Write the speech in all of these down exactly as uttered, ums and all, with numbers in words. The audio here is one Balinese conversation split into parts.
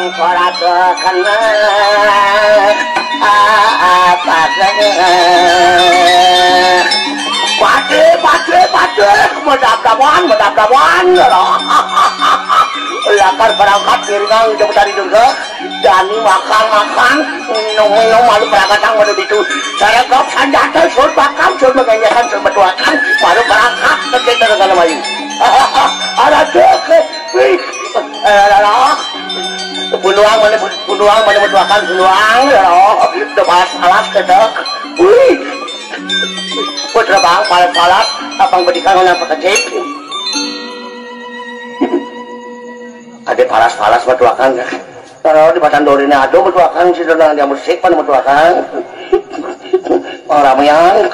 Ora kena apa kena. Pade, pade, pade, medap-dapan, medap-dapan. Lakar berangkat piringan jauh dari dulu. Dani makan-makan, minum-minum, malu berangkat nang mana itu. Saya kau sanjata, sur bakam, sur mengenyakan, sur betuakan, malu berangkat ke kita dengan mayu. Ada deket. Wih, eh, lah, lah. Bunuang mana, bunuang mana, bunuang, bunuang, ya Allah. Udah palas-palas, ketek. Wih. Putra bang, palas-palas, abang bedikan orang pekecil. Ada palas-palas, buat wakang, ya. Kalau di Batang Dorina ada, buat wakang, si Dorina dia musik, mana buat wakang. Orang yang.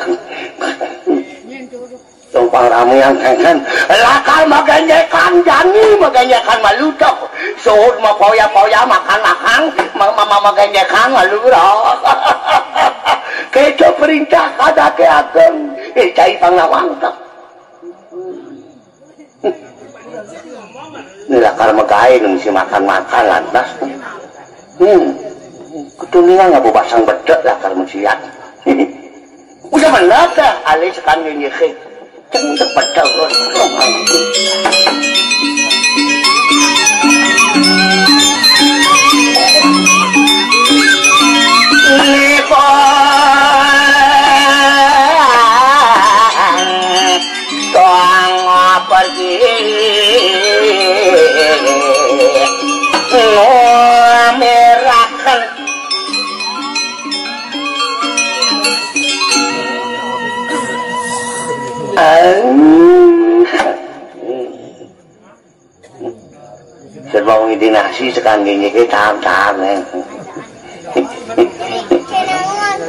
Tumpang ramiang kengken, lakar magenjekan jani, magenjekan malutok. Suhud mapoya-poya, makan-makan, ma-, ma-, ma-, magenjekan malutok. Kita perintah kadake ageng, eh, cai panglawang tak. Ini lakar megai nung si makan-makan lantas. Hmm. Ketuningan ngapa basang bedek lakar mesiat. Udah benar dah, alih sekan nyenyih. Cendek betul. Nipun tuang pergi ngamiraken. Serba ngidinasi sekanggini ke tahap-tahap, eh.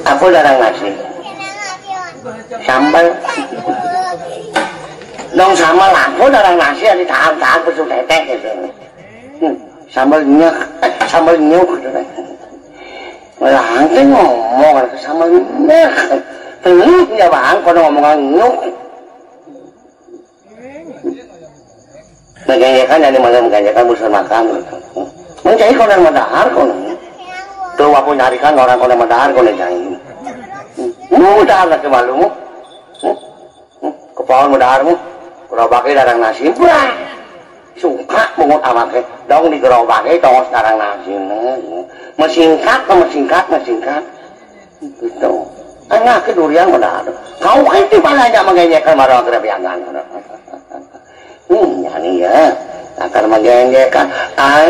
Apa darang nasi? Sambal. Dong sambal apa darang nasi ada tahap-tahap pesu tetek gitu. Hmm, sambal nyek, sambal nyuk gitu. Lah, ente ngomong ke sambal nyek. Teluk ya, Bang, kono ngomongan nyuk. Mengganjakan, jadi malah mengganjakan, bosan makan. Mencari kono madahar kono. Tuh, aku nyarikan orang kono madahar kono, jai. Mu madahar lagi malu mu. Hmm? Hmm? Kepaon madahar mu. Gerobaknya darang nasi. Wah. Suka banget awaknya. Dong digerobaknya tongos darang nasi. Mesingkat, mesingkat, mesingkat. Gitu. Anak ke durian madahar. Kau kan di mana aja mengganjakan marah kerabiangan. Hmm, ya nih ya. Akan menggenjekan. Ai.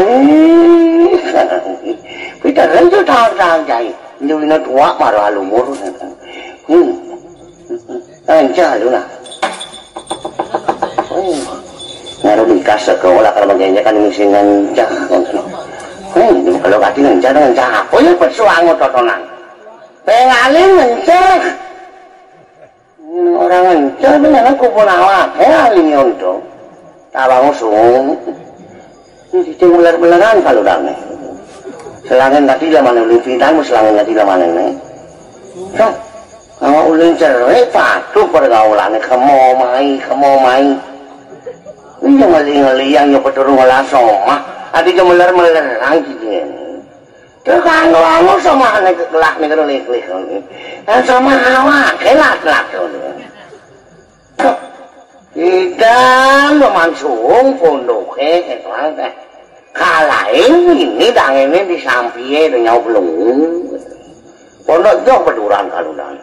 Kita rentu tahu-tahu jai. Ini tua marah lumur. Hmm. Ancah lu nah. Hmm. Ngaruh bingkas sekolah kalau menggenjekan mesti ngancah. Hmm, kalau kati ngancah, ngancah apa ya persuango totonan. Pengaling ngancah. Hmm, orang ngencel beneran kumpul awak, ya, liyon to. Tabang usung. Ini cicing beler-beleran kalau dane. Selangin tadi lah mana ulin pinang, selangin tadi lah mana ini. Tuh, kalau ulin cerai patuh pergaulannya, kemo mai, kemo mai. Ini yang ngeli-ngeli, yang nyopet turun ngelas omah. Adi gemeler-meleran gitu ya. Terus anu-anu sama ane kelah nih kalau lih-lih. Kan sama awak, kelat-lat. Kita memansung pondoke, eh, Tuan, eh. Kalain ini dang ini di sampie, di nyau belum. Pondok jauh beduran kalau dang.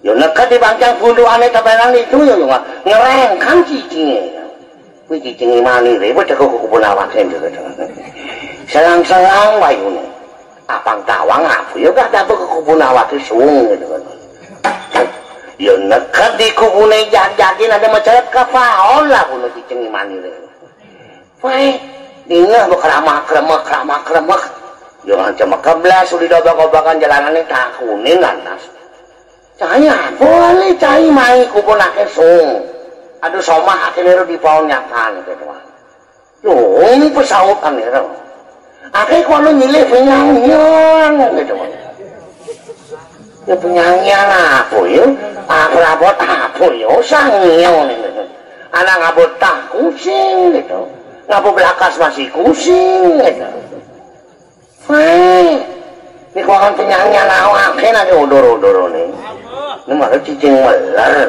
Yo neket di bangcang punduane tebenan itu yo, yo ngerengkang cicinge. Kuwi cicinge mani ribet teko ke kebun awake gitu. Selang-selang wayune. Apang tawang aku yo gak dapet ke kebun awake sung gitu kan. Yo neket di kebune jag-jagin ada menceret ke paon lah kuno cicinge mani ribet. Weh, dingeh bekeramak-kremek, keramak-kremek. Yo ngancem keblas uli dobak-dobakan jalanane takunin lantas. Cai apa le cai mai kupunake sung. Aduh somah akhirnya ro dipaon nyakan gitu. Lung pesaut aniro. Ake kono nyilih penyanyian gitu. Ya penyanyian apa ya? Apa rabot apa ya? Sangio gitu. Anak ngabot tah kusing gitu. Ngabot belakas masih kusing gitu. Hei, ini kok kan penyanyi awake nanti udur-udur ini. Ini malah cicing meler.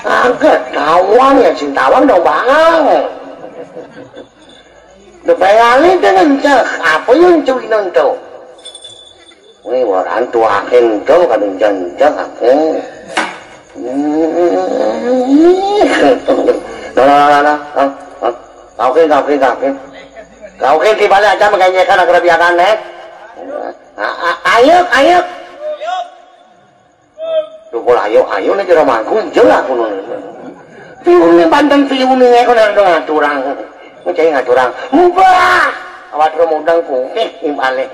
Agak tawang ya, sing tawang dong, Bang. Depe lali dengan cek, apa yang cuy nonton? Wih, waran tuakin tuh kadang janjang aku. Hmm. Nah, nah, nah, nah. Ah, ah. Kau ke, kau ke, kau ke. Kau ke di balik aja mengenyekan agar biarkan, eh. Ah, ah, ayo, ayo. Duh, pola ayo, ayo nih jero mangku, ijo lah kono. Piune banten piune kono ngaturang. Ngecai ngaturang. Mbah, awak ro modang putih imbale.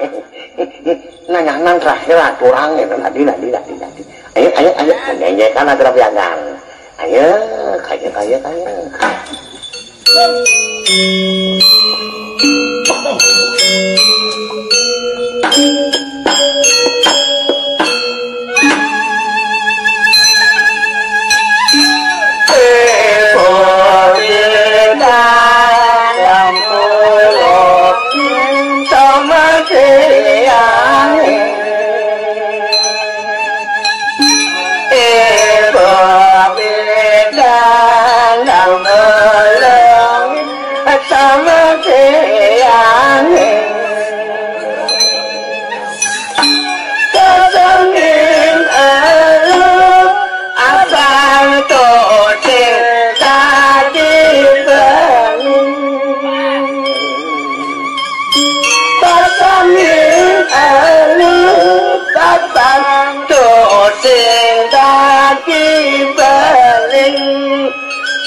Nanya nang terakhir aturang itu tadi, tadi, tadi, tadi. Ayo, ayo, ayo, nyanyikan agar biarkan. Ayo, kaya, kaya, kaya. Sama tiang kesengin elu abang tucing tadi beli. Pasangin elu abang tucing tadi beli.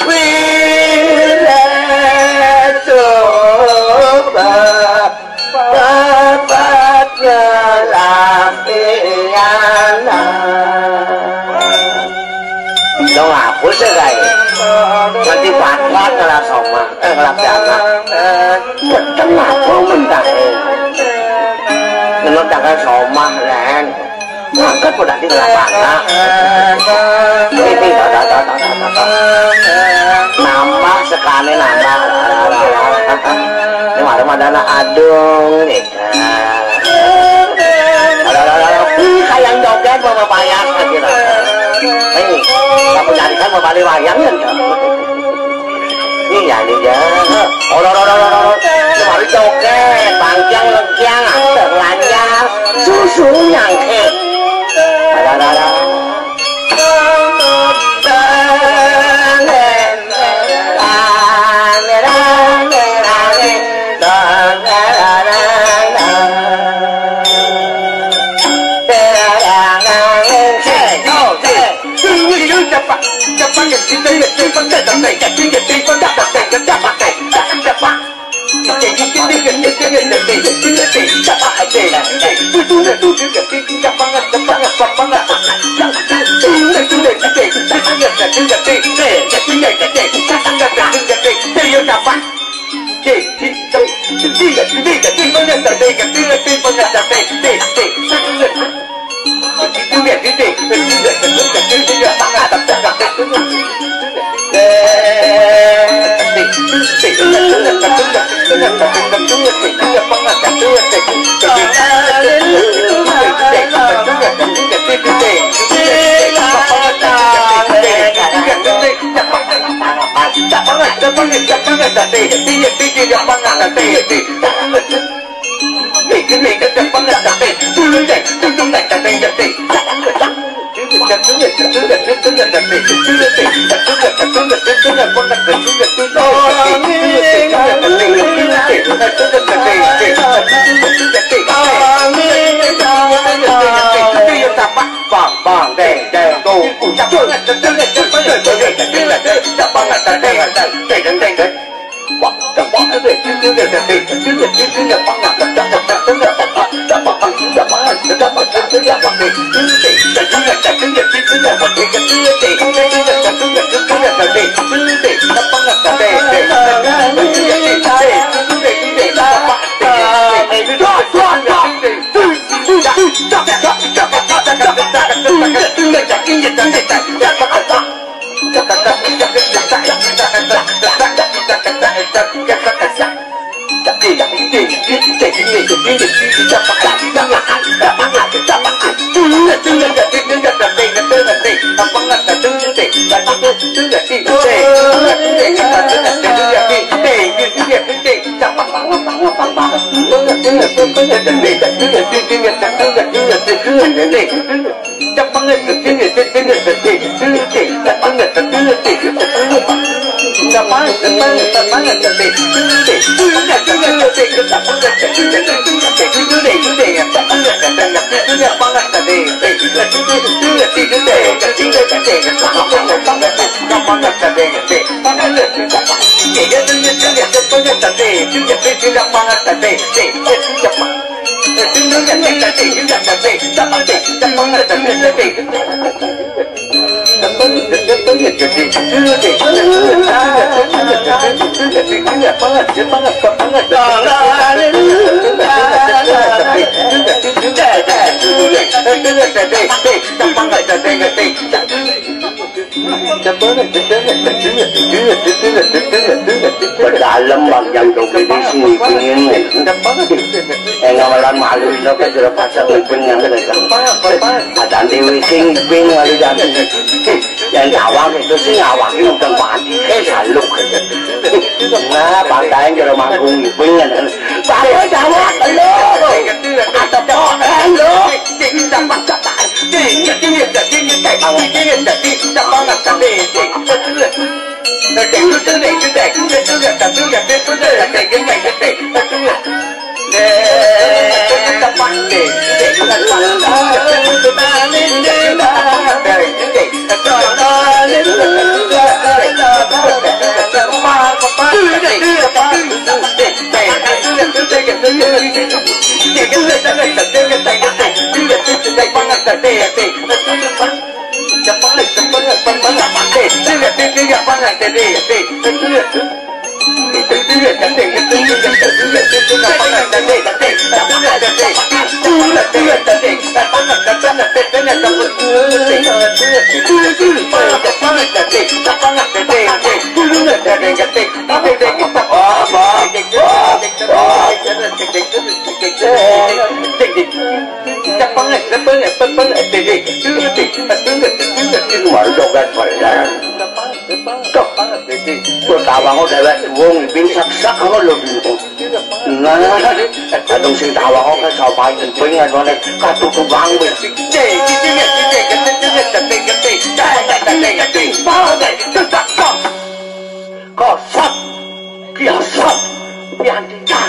Wile coba babat ngelampiana. Dong apa sih, guys? Nanti bat-bat ngelah somah, eh, ngelampiana. Mboten apa mendake. Ngenut akan somah, Len. Mangkat kok dadi ngelapana. Ini, ta, ta, ta, ta, ta, ta, ta. Nambah sekali nambah. Ini malam ada anak adung nih. Alah, alah, alah. Ih, kayak joget mama payah lagi lah. Nih, kamu carikan mau balik wayang ya. Iya, iya. Ora, ora, ora, ora, ora. Mari joget, bangkiang, lengkiang, angker, lanjang, susu nyangkit. Ora, ora, ora. Pedalem bagian doge di sini pingin. Enggak malah malu, lo kan sudah pasang pingin yang mereka. Ada dewi sing ping malu jadi. Yang tawang itu sih ngawangin udah mati, eh, saluk. Nah, pantai jero manggung ping. Bapak jawab lo. Ada orang lo. Baru joget bener. Tuh, gua tawang kok dewek wong ibing sak-sak ngono lho, Bing. Nah, kadung sing tawang kok sapa ibing ngono katutup wong wis. Kosot, kiasat, piantika.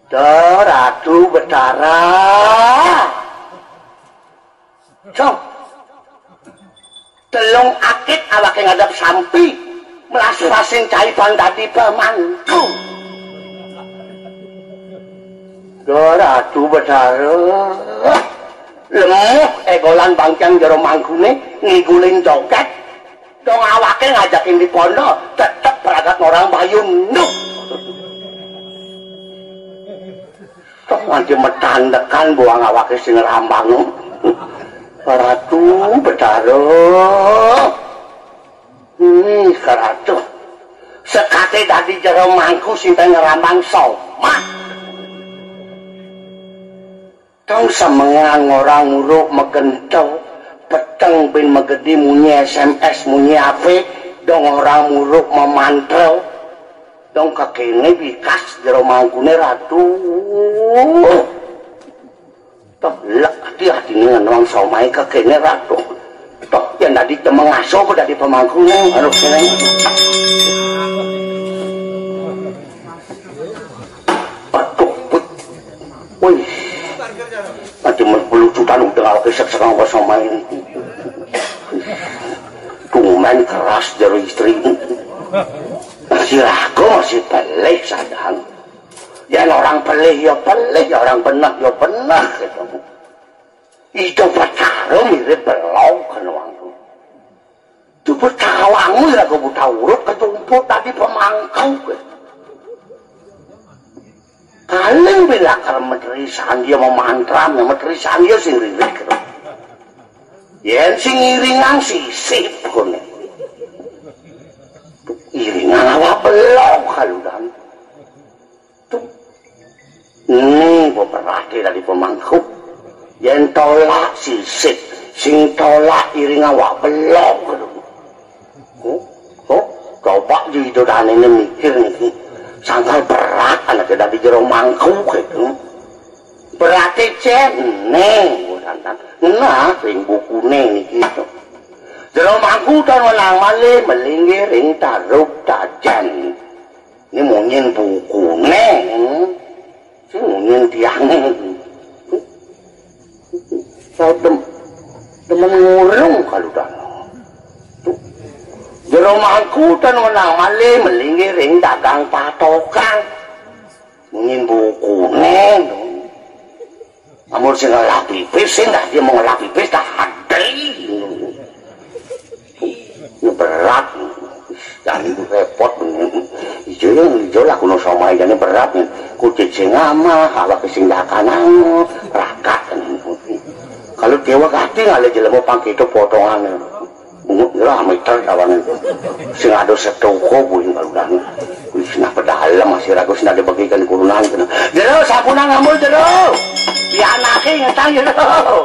Duh, Ratu Betara. Cok. Telung akit awake ngadep sampi, melas-melasing cai bang dadi pemangku. Duh, Ratu Betara. Lemuh egolan bangkiang jero mangkune, ngigulin joget. Dong awake ngajakin di pondok, tetep pragat orang bayun. Duh. Kok nganti metandekan buang awake sing rambang. Ratu Betara. Nih, Ratu. Sekate dadi jero mangku sing ngerambang somah. Dong semengan orang muruk megento, peteng bin megedi munyi S M S, munyi H P, dong orang muruk memantra. Dong kekene bikas jero mangkune, Ratu. Toh lek ati-atine ngenang somai kekene, Ratu. Toh yen dadi temeng aso apa dadi pemangkune, harus kene. Aduh, wih. Wih. Nanti belucutan udah awake sek-sek kosong main. Tumen keras jero istri. Masih ragu, masih pelih sadang. Ya orang pelih ya pelih, ya orang bener ya bener gitu. Itu pacaran mirip belong kan waktu. Coba tawangu ya, aku buta urut, ketumpuk tadi pemangku. Paling bila kalau menteri sandi mau mantram, ya menteri sandi sing ririk. Yen sing iringan sisip kone. Iringan awak belok kalau dan. Nih, beberate dari pemangku. Yen tolak sisik, sing tolak iring awak belog. Oh, oh, coba ji itu danene mikir niki. Sangkal berat anake dadi jero mangku gitu. Berate cen, nih, nah, ring bukune niki. Jero mangku tan wenang malih melinggih ring tarub tajen. Ini munyin bukune. Sing munyin tiange. Saya dem, demen ngurung kalau dah. Jero mangku tan wenang malih melinggih ring dagang patokan. Munyin bukune. Amun sing ngelah pipis, sing dah dia mau ngelah pipis, dah hadei. Ini berat. Jangan itu repot. Ijo yang ijo lah kuno sama aja ini berat nih. Kucing sing ama, awak sing dakan anu, rakat. Kalau dewa kati ngale jelema pang itu potongan. Bungut lah meter kawan itu. Sing ada setoko buin kalau dah. Wis nah pedalem masih ragu sing ada bagikan kurunan kena. Jero sampuna ngambul jero. Dianake ngetang jero.